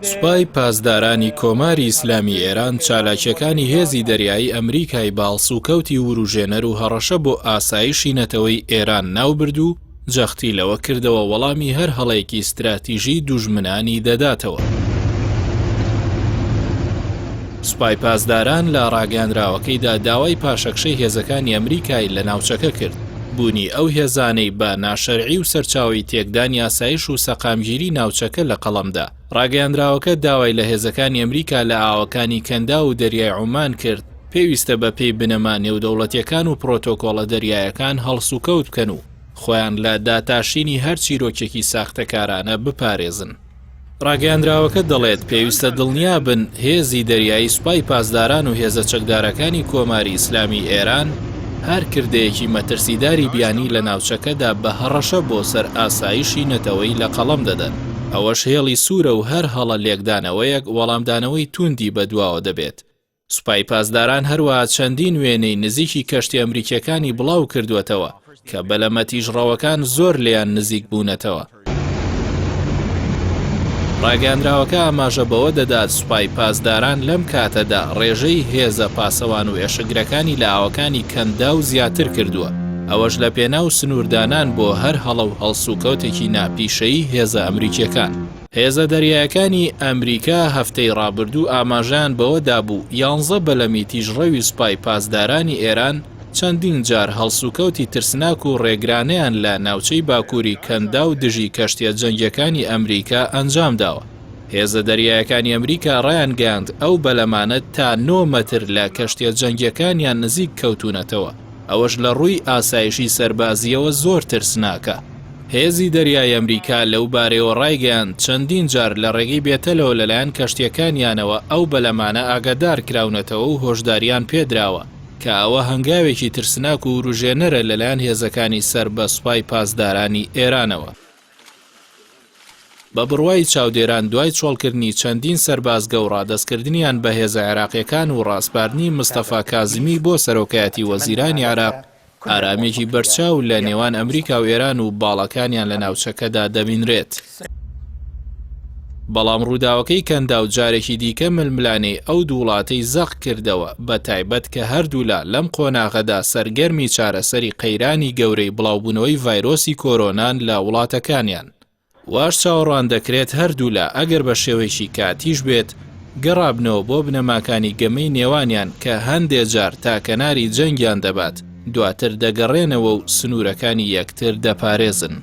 سوپای پاسدارانی کۆماری ئیسلامی ئێران چالاکییەکانی هێزی دەریایی ئەمریکای بە هەڵسوکەوتی وروژێنەر و هەڕەشە بۆ ئاسایشی نەتەوەی ئێران ناوبرد و جەختی لەوە کردەوە وەڵامی هەر هەڵەیەکی ستراتیژی دوژمنانی دەداتەوە. سوپای پاسداران لە ڕاگەیاندراوەکەیدا داوای پاشەکشەی هێزەکانی ئەمریکای لە ناوچەکە کرد، بوونی ئەو هێزانەی بە ناشەرعی و سەرچاوەی تێکدانی ئاسایش و سەقامگیری ناوچەکە لە قەڵەمدا. ڕاگەیاندراوەکە داوای لە هێزەکانی ئەمریکا لە ئاوەکانی کەنداو و دەریای عومان کرد، پێویستە بەپێی بنەما نێودەوڵەتیەکان و پرۆتۆکۆڵە دەریایەکان هەڵسوکەوت بکەن و خۆیان لە داتاشینی هەر چیرۆکێکی ساختەکارانە بپارێزن. ڕاگەیاندراوەکە دەڵێت، پێویستە دڵنیابن هێزی دەریایی سوپای پاسداران و هێزە چەکدارەکانی کۆماری ئیسلامی ئێران هەر کردەیەکی مەترسیداری بیانی لە ناوچەکەدا بە هەڕەشە بۆ سەر ئاسایشی نەتەوەیی لە قەڵەم دەدەن، ئەوەش هێڵی سوورە و هەر هەڵە لێکدانەوەیەک وەڵامدانەوەی تووندی بەدواوە دەبێت. سوپای پاسداران هەروەها چەندین وێنەی نزیکی کەشتی ئەمریکییەکانی بڵاو کردووەتەوە کە بەلەمە تیژڕەوەکان زۆر لێیان نزیک بوونەتەوە. ڕاگەیاندراوەکە ئاماژە بەوە دەدات سوپای پاسداران لەم کاتەدا ڕێژەی هێزە پاسەوان و ئێشکگرەکانی لە ئاوەکانی کەنداو زیاتر کردووە، ئەوەش لە پێناو سنووردانان بۆ هەر هەڵە و هەڵسوکەوتێکی ناپیشەیی هێزە ئەمریکییەکان. هێزە دەریایەکانی ئەمریکا هەفتەی ڕابردوو ئاماژەیان بەوە دابوو، یانزە بەلەمی تیژڕەوی سوپای پاسدارانی ئێران چەندین جار هەڵسوکەوتی ترسناک و ڕێگرانەیان لە ناوچەی باکووری کەنداو دژی کەشتیە جەنگیەکانی ئەمریکا ئەنجام داوە. هێزە دەریایەکانی ئەمریکا ڕایانگەیاند ئەو بەلەمانە تا نۆ مەتر لە کەشتیە جەنگیەکانیان نزیک کەوتوونەتەوە. ئەوەش لە ڕووی ئاسایشی سەربازییەوە زۆر ترسناکە. هێزی دەریای ئەمریکا لەو بارەیەوە ڕایگەیاند، چەندین جار لە ڕێگەی بێتەلەوە لەلایەن کەشتییەکانیانەوە ئەو بەلەمانە ئاگادار کراونەتەوە و هۆشدارییان پێدراوە کە ئەوە هەنگاوێکی ترسناک و وروژێنەرە لەلایەن هێزەکانی سەر بە سوپای پاسدارانی ئێرانەوە. بە بڕوای چاودێران دوای چۆڵکردنی چەندین سەربازگە و ڕادەستکردنیان بە هێزە عێراقیەکان و ڕاسپاردنی مستەفا کازمی بۆ سەرۆکایەتی وەزیرانی عێراق، ئارامیەکی بەرچاو لە نێوان ئەمریکا و ئێران و باڵەکانیان لە ناوچەکەدا دەبینرێت. بەڵام ڕووداوەکەی کەنداو جارێکی دیکە ململانێی ئەو دوو وڵاتەی زەق کردەوە، بە تایبەت کە هەردوولا لەم قۆناغەدا سەرگەرمی چارەسەری قەیرانی گەورەی بڵاوبوونەوەی ڤایرۆسی کۆرۆنان لە وڵاتەکانیان. واش چاوەڕوان دەکرێت هەردوولا ئەگەر بە شێوەیەکی کاتیش بێت، گەڕابنەوە بۆ بنەماکانی گەمەی نێوانیان کە هەندێ جار تا کەناری جەنگیان دەبات، دواتر دەگەڕێنەوە و سنوورەکانی یەکتر دەپارێزن.